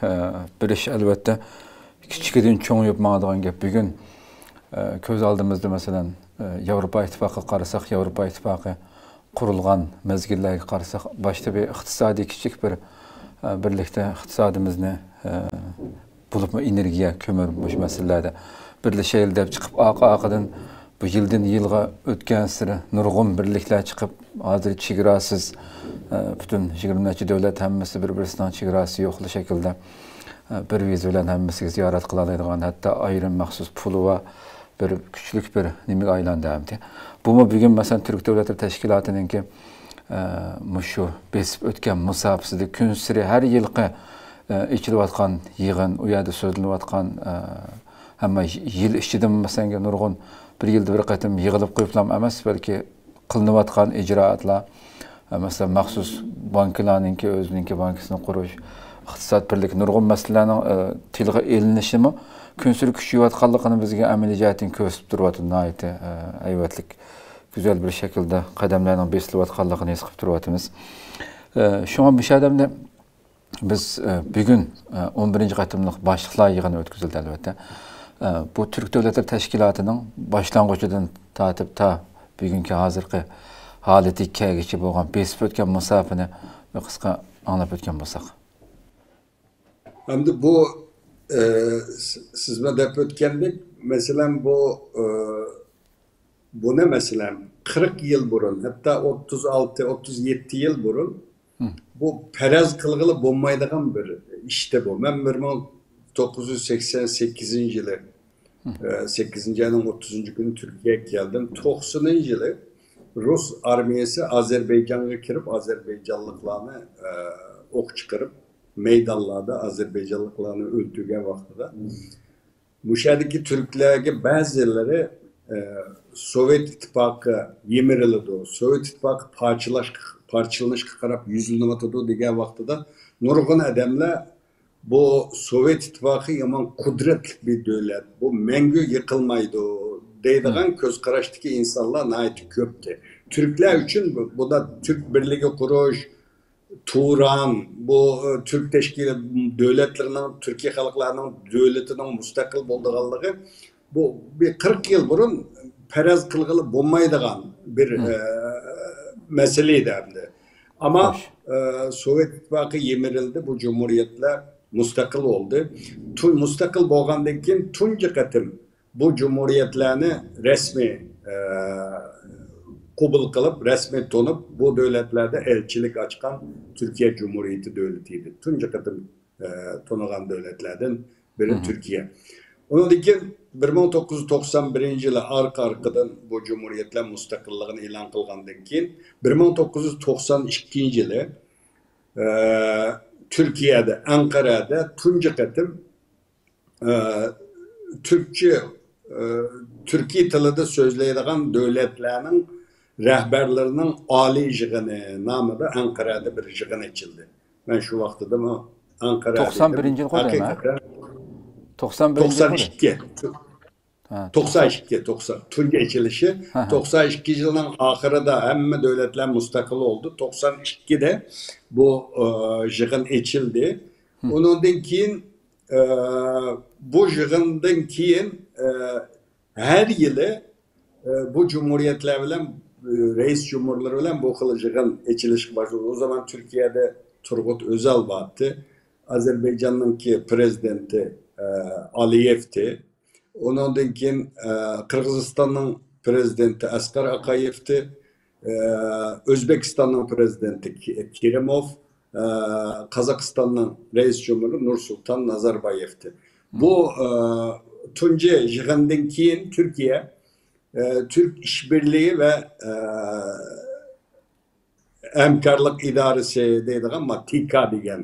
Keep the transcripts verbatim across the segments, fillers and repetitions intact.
ئە، بىر ئىش، ئەلۋەتتە، كىچىكىدىن چوڭىيىپ ماڭىدىغان گەپ. بۈگۈن، ئە، كۆز ئالدىمىزدا، مەسىلەن، ئە، ياۋروپا ئىتتىپاقىغا قارىساق، ياۋروپا ئىتتىپاقى قۇرۇلغان مەزگىللەرگە قارىساق، باشتا بىر ئىقتىسادىي كىچىك بىر، ئە، بىرلىكتە ئىقتىسادىمىزنى، ئە، بولۇپمۇ ئېنېرگىيە، كۆمۈر، مۇشۇ مەسىلىلەردە بىرلىشەيلى دەپ چىقىپ، ئارقا-ئارقىدىن بۇ يىلدىن يىلغا ئۆتكەنسېرى نۇرغۇن بىرلىكلەر چىقىپ، ھازىر چېگراسىز، ئە، پۈتۈن يىگىرمە نەچچە دۆلەت ھەممىسى بىر-بىرسىنىڭ چېگراسى يوقلا شەكىلدە، ئە، بىر ۋىزا بىلەن ھەممىسىگە زىيارەت قىلالايدىغان، ھەتتا ئايرىم مەخسۇس پۇلى بار بىر كۈچلۈك بىر نېمىگە ئايلاندى ئەمدى. بۇمۇ بۈگۈن، مەسىلەن، تۈرك دۆلەتلىرى تەشكىلاتىنىڭكى، ئە، مۇشۇ بېسىپ ئۆتكەن مۇساپىسىدە كۈنسېرى ھەر يىلقى، ئە، ئېچىلىۋاتقان يىغىن، ئۇ يەردە سۆزلىنىۋاتقان، ئە، ھەممە يىل ئىچىدىمۇ، مەسىلەن، نۇرغۇن بىر يىلدا بىر قېتىم يىغىلىپ قويۇپلام ئەمەس، بەلكى قىلىنىۋاتقان ئىجرائاتلار، ئە، مەسىلەن، مەخسۇس بانكىلارنىڭكى ئۆزىنىڭكى بانكىسىنى قۇرۇش، ئىقتىساد بىرلىكى، نۇرغۇن مەسىلىلەرنىڭ، ئە، تىلغا ئېلىنىشىمۇ كۈنسېرى كۈچىيىۋاتقانلىقىنى بىزگە ئەمەلىي جەھەتتىن كۆرسىتىپ تۇرۇۋاتىدۇ. ناھايىتى، ئە، ھەيۋەتلىك، گۈزەل بىر شەكىلدە قەدەملەرنىڭ بېسىلىۋاتقانلىقىنى ھېس قىلىپ تۇرۇۋاتىمىز. ئە، شۇڭا مۇشۇ ئادەمدە بىز، ئە، بۈگۈن، ئە، ئون بىرىنچى قېتىملىق باشلىقلار يىغىنى ئۆتكۈزۈلدى، ئەلۋەتتە. ئە، بۇ تۈرك دۆلەتلىرى تەشكىلاتىنىڭ باشلانغۇچىدىن تارتىپ تا بۈگۈنكى ھازىرقى ھالىتىگە كەلگۈچە بولغان بېسىپ ئۆتكەن مۇساپىنى بىر قىسقا ئاڭلاپ ئۆتكەن بولساق. ئەمدى بۇ، ئە، س-، سىزمۇ دەپ ئۆتكەندەك، مەسىلەن، بۇ، ئە، بۇنى، مەسىلەن، قىرىق يىل بۇرۇن، ھەتتا ئوتتۇز ئالتە، ئوتتۇز يەتتە يىل بۇرۇن بۇ پەرەز قىلغىلى بولمايدىغان بىر ئىشتى بۇ. مەن بىر مىڭ توققۇز يۈز سەكسەن سەككىزىنچى يىلى، ئە، سەككىزىنچى ئاينىڭ ئوتتۇزىنچى كۈنى تۈركىيەگە كەلدىم. توقسىنىنچى يىلى رۇس ئارمىيەسى ئازەربەيجانغا كىرىپ، ئازەربەيجانلىقلارنى، ئە، ئوق چىقىرىپ، مەيدانلاردا ئازەربەيجانلىقلارنى ئۆلتۈرگەن ۋاقتىدا، مۇشۇ يەردىكى تۈركلەرگە بەزىلىرى، ئە، سوۋېت ئىتتىپاقى يىمىرىلىدۇ، سوۋېت ئىتتىپاقى پارچىلاشقا، پارچىلىنىشقا قاراپ يۈزلىنىۋاتىدۇ دېگەن ۋاقتىدا، نۇرغۇن ئادەملەر، بۇ سوۋېت ئىتتىپاقى يامان قۇدرەتلىك بىر دۆلەت، بۇ مەڭگۈ يىقىلمايدۇ دەيدىغان كۆز قاراشتىكى ئىنسانلار ناھايىتى كۆپتى. تۈركلەر ئۈچۈن بۇ، بۇندا تۈرك بىرلىكى قۇرۇش، تۇران، بۇ، ئە، تۈرك تەشكىل دۆلەتلىرىنىڭ، تۈركىي خەلقلەرنىڭ دۆلىتىنىڭ مۇستەقىل بولىدىغانلىقى، بۇ بىر قىرىق يىل بۇرۇن پەرەز قىلغىلى بولمايدىغان بىر، ئە، مەسىلە ئىدى ئەمدى. ئەمما، ئە، سوۋېت ئىتتىپاقى يىمىرىلدى، بۇ جۇمھۇرىيەتلەر مۇستەقىل بولدى. تۇ-، مۇستەقىل بولغاندىن كېيىن تۇنجى قېتىم بۇ جۇمھۇرىيەتلەرنى رەسمىي، ئە، قوبۇل قىلىپ، رەسمىي تونۇپ، بۇ دۆلەتلەردە ئەلچىلىك ئاچقان تۈركىيە جۇمھۇرىيىتى دۆلىتى ئىدى. تۇنجى قېتىم، ئە، تونۇغان دۆلەتلەردىن بىرى تۈركىيە. ئۇنىڭدىن كېيىن بىر مىڭ توققۇز يۈز توقسان بىرىنچى يىلى ئارقا-ئارقىدىن بۇ جۇمھۇرىيەتلەر مۇستەقىللىقىنى ئېلان قىلغاندىن كېيىن، بىر مىڭ توققۇز يۈز توقسان ئىككىنچى يىلى، ئە، تۈركىيەدە، ئەنقەرەدە تۇنجى قېتىم ئە، تۈركچە، ئە، تۈركىي تىلىدا سۆزلەيدىغان دۆلەتلەرنىڭ رەھبەرلىرىنىڭ ئالىي يىغىنى نامىدا ئەنقەرەدە بىر يىغىن ئېچىلدى. مەن شۇ ۋاقتىدىمۇ ئەنقەرەدە توقسان بىرىنچى يىلغۇ دەيمەن. ھەقىقەتەن توقسان بىرىنچى توقسان ئىككى. ھە، توقسان ئىككى، توقسان. تۇنجى ئېچىلىشى. ھە، ھە. توقسان ئىككىنچى يىلنىڭ ئاخىرىدا ھەممە دۆلەتلەر مۇستەقىل بولدى. توقسان ئىككىدە بۇ، ئە، يىغىن ئېچىلدى. ئۇنىڭدىن كېيىن ئە، بۇ يىغىندىن كېيىن، ئە، ھەر يىلى، ئە، بۇ جۇمھۇرىيەتلەر بىلەن، ئە، رەئىس جۇمھۇرلىرى بىلەن بۇ خىل يىغىن ئېچىلىشقا باشلىدى. ئۇ زامان تۈركىيەدە تۇرغۇت ئۆزال بارتتى. ئازەربەيجاننىڭكى پرېزىدېنتى، ئە، ئالىيېۋتى. ئۇنىڭدىن كېيىن، ئە، قىرغىزىستاننىڭ پرېزىدېنتى ئەسقەر ئاقايېۋتى، ئە، ئۆزبېكىستاننىڭ پرېزىدېنتى كى-، كېرىموف، ئە، قازاقىستاننىڭ رەئىس جۇمھۇرى نۇرسۇلتان نازاربايېۋتى. بۇ، ئە، تۇنجى يىغىندىن كېيىن تۈركىيە، ئە، تۈرك ئىشبىرلىكى ۋە، ئە، ھەمكارلىق ئىدارىسى دەيدىغان، ما، تىكا دېگەن،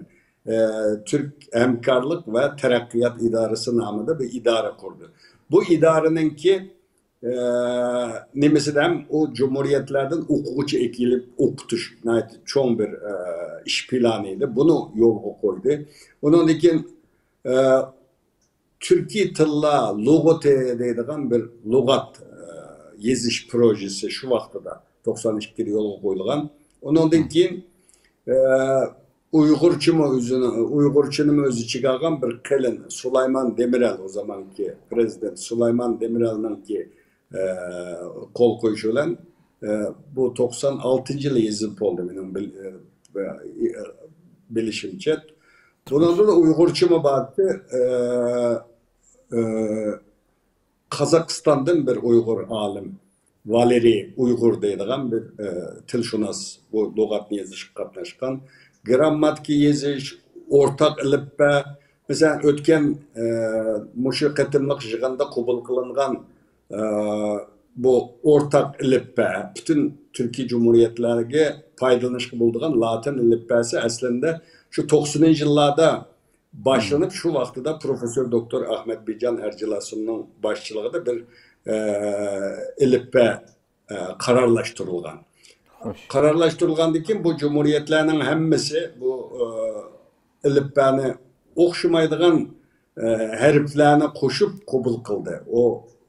ئە، تۈرك ھەمكارلىق ۋە تەرەققىيات ئىدارىسى نامىدا بىر ئىدارە قۇردى. بۇ ئىدارىنىڭكى، ئە، نېمىسىدە ھەم ئۇ جۇمھۇرىيەتلەردىن ئوقۇغۇچى ئەكېلىپ ئوقۇتۇش ناھايىتى چوڭ بىر، ئە، ئىش پىلانى ئىدى. بۇنى يولغا قويدى. ئۇنىڭدىن كېيىن، ئە، تۈركىي تىللار لۇغىتى دەيدىغان بىر لۇغەت، ئە، يېزىش پروژىسى شۇ ۋاقتىدا توقسان ئىككىدە يولغا قويۇلغان. ئۇنىڭدىن كېيىن، ئە، ئۇيغۇرچىمۇ ئۆزىنىڭ، ئۇيغۇرچىنىمۇ ئۆز ئىچىگە ئالغان بىر قېلىن سۇلايمان دېمىرەل، ئۇ زامانكى پرېزىدېنت سۇلايمان دېمىرەلنىڭكى، ئە، قول قويۇشى بىلەن، ئە، بۇ توقسان ئالتىنچى يىلى يېزىلىپ بولدى مېنىڭ بىل-، ئە، بىلىشىمچە. بۇنىڭدا ئۇيغۇرچىمۇ بارتى، ئە، ئە، قازاقىستاندىن بىر ئۇيغۇر ئالىم، ۋالېرىي ئۇيغۇر دەيدىغان بىر، ئە، تىلشۇناس، بۇ لۇغەتنى يېزىشقا قاتناشقان. گىرامماتىكا يېزىش، ئورتاق ئېلىپبە. مەسىلەن، ئۆتكەن، ئە، مۇشۇ قېتىملىق يىغىندا قوبۇل قىلىنغان، ئە، بۇ ئورتاق ئېلىپبە، پۈتۈن تۈركىي جۇمھۇرىيەتلەرگە پايدىلىنىشقا بولىدىغان لاتىن ئېلىپبەسى ئەسلىندە شۇ توقسىنىنچى يىللاردا باشلىنىپ، شۇ ۋاقتىدا پروفېسسور دوكتور ئەخمەت بىجان ئەرجىلاسۇننىڭ باشچىلىقىدا بىر، ئە، ئېلىپبە، ئە، قارارلاشتۇرۇلغان. خوش. قارارلاشتۇرۇلغاندىن كېيىن بۇ جۇمھۇرىيەتلەرنىڭ ھەممىسى بۇ، ئە، ئېلىپبەنى ئوخشىمايدىغان، ئە، ھەرپلەرنى قوشۇپ قوبۇل قىلدى. ئۇ،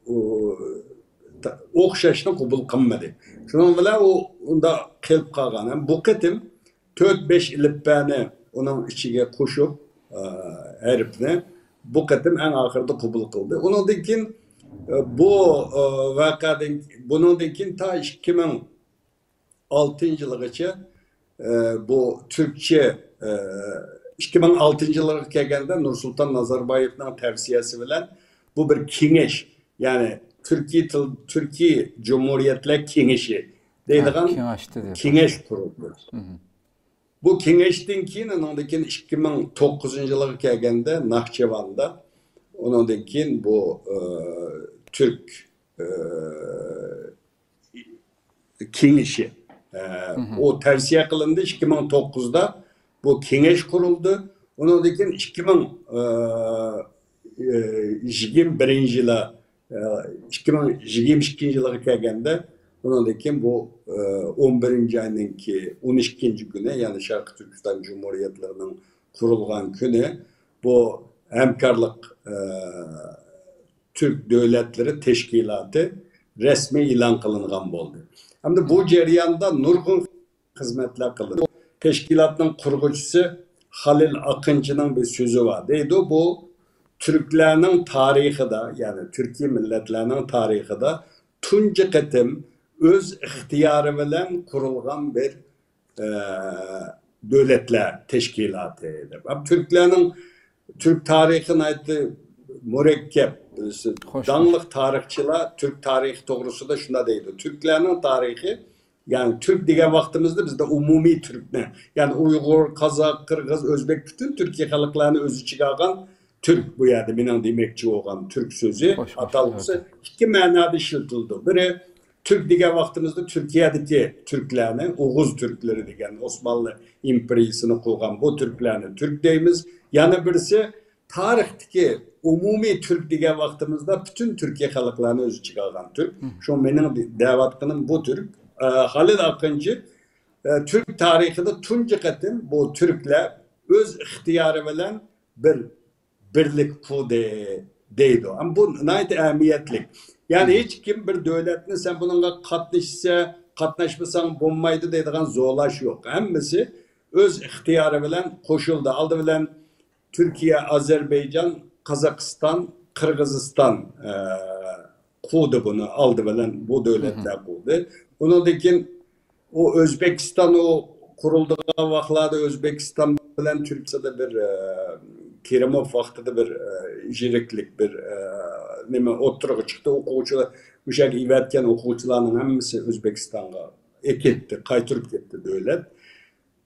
ئۇ، تا-، ئوخشاشنى قوبۇل قىلمىدى. شۇنىڭ بىلەن ئۇ ئۇنداق قېلىپ قالغان. ھەم بۇ قېتىم تۆت بەش ئېلىپبەنى ئۇنىڭ ئىچىگە قوشۇپ، ئە، ھەرپنى بۇ قېتىم ئەڭ ئاخىرىدا قوبۇل قىلدى. ئۇنىڭدىن كېيىن، ئە، بۇ، ئە، ۋەقەدىن، بۇنىڭدىن كېيىن تا ئىككى مىڭ ئالتىنچى يىلغىچە، ئە، بۇ تۈركچە، ئە، ئىككى مىڭ ئالتىنچى يىلغا كەلگەندە نۇرسۇلتان نازاربايېۋنىڭ تەۋسىيەسى بىلەن بۇ بىر كېڭەش، يەنى تۈركىي تىل، تۈركىي جۇمھۇرىيەتلەر كېڭىشى دەيدىغان كېڭەش قۇرۇلدى. بۇ كېڭەشتىن كېيىن، ئۇنىڭدىن كېيىن ئىككى مىڭ توققۇزىنچى يىلغا كەلگەندە ناخچىۋاندا، ئۇنىڭدىن كېيىن بۇ، ئە، تۈرك، ئە، كېڭىشى، ئە، ئۇ تەۋسىيە قىلىندى. ئىككى مىڭ توققۇزدا بۇ كېڭەش قۇرۇلدى. ئۇنىڭدىن كېيىن ئىككى مىڭ، ئە، ئە، يىگىرمە بىرىنچى يىلى، ئە، ئىككى مىڭ يىگىرمە ئىككىنچى يىلغا كەلگەندە، ئۇنىڭدىن كېيىن بۇ، ئە، ئون بىرىنچى ئاينىڭكى ئون ئىككىنچى كۈنى، يەنى شەرقىي تۈركىستان جۇمھۇرىيەتلىرىنىڭ قۇرۇلغان كۈنى، بۇ ھەمكارلىق، ئە، تۈرك دۆلەتلىرى تەشكىلاتى رەسمىي ئېلان قىلىنغان بولدى. ھەمدە بۇ جەرياندا نۇرغۇن خىزمەتلەر قىلىندى. تەشكىلاتنىڭ قۇرغۇچىسى خالىل ئاقىنچىنىڭ بىر سۆزى بار. دەيدۇ، بۇ تۈركلەرنىڭ تارىخىدا، يەنى تۈركىي مىللەتلەرنىڭ تارىخىدا تۇنجى قېتىم ئۆز ئىختىيارى بىلەن قۇرۇلغان بىر، ئە، دۆلەتلەر تەشكىلاتى دەپ. ئەم، تۈركلەرنىڭ، تۈرك تارىخى ناھايىتى مۇرەككەپ. خوش. داڭلىق تارىخچىلار تۈرك تارىخى توغرىسىدا شۇنداق دەيدۇ. تۈركلەرنىڭ تارىخى، يەنى تۈرك دېگەن ۋاقتىمىزدا بىزدە ئومۇمىي تۈركنى، يەنى ئۇيغۇر، قازاق، قىرغىز، ئۆزبېك، پۈتۈن تۈركىي خەلقلەرنى ئۆز ئىچىگە ئالغان تۈرك بۇ يەردە مېنىڭ دېمەكچى بولغان تۈرك سۆزى، خوش، خوش، ئاتالغۇسى ئىككى مەنادا ئىشلىتىلىدۇ. بىرى، تۈرك دېگەن ۋاقتىمىزدا تۈركىيەدىكى تۈركلەرنى، ئوغۇز تۈركلىرى دېگەن، ئوسمانلى ئىمپېرىيىسىنى قۇرغان بۇ تۈركلەرنى تۈرك دەيمىز. يەنە بىرسى، تارىختىكى ئومۇمىي تۈرك دېگەن ۋاقتىمىزدا پۈتۈن تۈركىي خەلقلەرنى ئۆز ئىچىگە ئالغان تۈرك. شۇ مېنىڭ دەۋاتقىنىم بۇ تۈرك. ئە، خالىد ئاقىنچى، ئە، تۈرك تارىخىدا تۇنجى قېتىم بۇ تۈركلەر ئۆز ئىختىيارى بىلەن بىر بىرلىك قۇردى دەيدۇ. ئەمما بۇ ناھايىتى ئەھمىيەتلىك. يەنى ھېچكىم بىر دۆلەتنى سەن بۇنىڭغا قاتنىشىسەن، قاتناشمىساڭ بولمايدۇ دەيدىغان زورلاش يوق. ھەممىسى ئۆز ئىختىيارى بىلەن قوشۇلدى. ئالدى بىلەن تۈركىيە، ئازەربەيجان، قازاقىستان، قىرغىزىستان، ئە، قۇردى بۇنى. ئالدى بىلەن بۇ دۆلەتلەر قۇردى. ئۇنىڭدىن كېيىن ئۇ ئۆزبېكىستان، ئۇ قۇرۇلىدىغان ۋاقىتلاردا ئۆزبېكىستان بىلەن تۈركىيەدە بىر، ئە، كېرىموف ۋاقتىدا بىر، ئە، يىرىكلىك، بىر، ئە، نېمە ئوتتۇرىغا چىقتى. ئوقۇغۇچىلار، ئۇ يەرگە ئېۋەتكەن ئوقۇغۇچىلارنىڭ ھەممىسى ئۆزبېكىستانغا ئەكەتتى، قايتۇرۇپ كەتتى دۆلەت.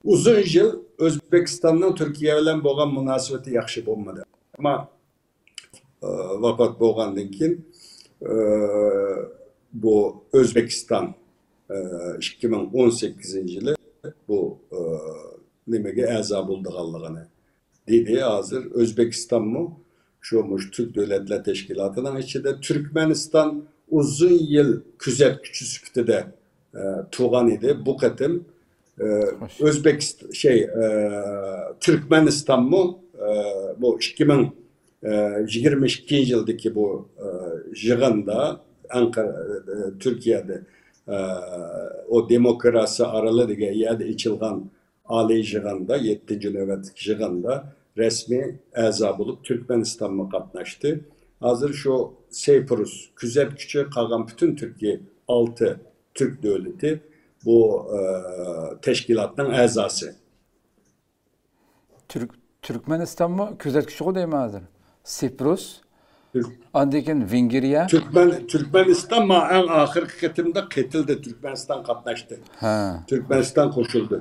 ئۇزۇن يىل ئۆزبېكىستاننىڭ تۈركىيە بىلەن بولغان مۇناسىۋىتى ياخشى بولمىدى. ئەمما، ئە، ۋاپات بولغاندىن كېيىن، ئە، بۇ ئۆزبېكىستان، ئە، ئىككى مىڭ ئون سەككىزىنچى يىلى بۇ، ئە، نېمىگە ئەزا بولىدىغانلىقىنى دېدى. ھازىر ئۆزبېكىستانمۇ شۇ، مۇشۇ تۈرك دۆلەتلەر تەشكىلاتىنىڭ ئىچىدە. تۈركمەنىستان ئۇزۇن يىل كۆزەتكۈچى سۈپىتىدە، ئە، تۇرغان ئىدى. بۇ قېتىم، ئە، ئۆزبېكىست-، شەي، ئە، تۈركمەنىستانمۇ، ئە، بۇ ئىككى مىڭ يىگىرمە ئىككىنچى يىلدىكى بۇ، ئە، يىغىندا ئەنقەرە، ئە، تۈركىيەدە، ئە، ئۇ دېموكراتىيە ئارىلى دېگەن يەردە ئېچىلغان ئالىي يىغىندا، يەتتىنچى نۆۋەتلىك يىغىندا رەسمىي ئەزا بولۇپ، تۈركمەنىستانمۇ قاتناشتى. ھازىر شۇ سەيپۇرۇس كۆزەتكۈچى، قالغان پۈتۈن تۈركىي ئالتە تۈرك دۆلىتى بۇ، ئە، تەشكىلاتنىڭ ئەزاسى. تۈرك تۈركمەنىستانمۇ كۆزەتكۈچىغۇ دەيمەن ھازىر. سىپرۇس، تۈرك- ئاندىن كېيىن ۋېنگرىيە. تۈركمەن تۈركمەنىستان ما ئەڭ ئاخىرقى قېتىمدا قېتىلدى، تۈركمەنىستان قاتناشتى. ھە. تۈركمەنىستان قوشۇلدى.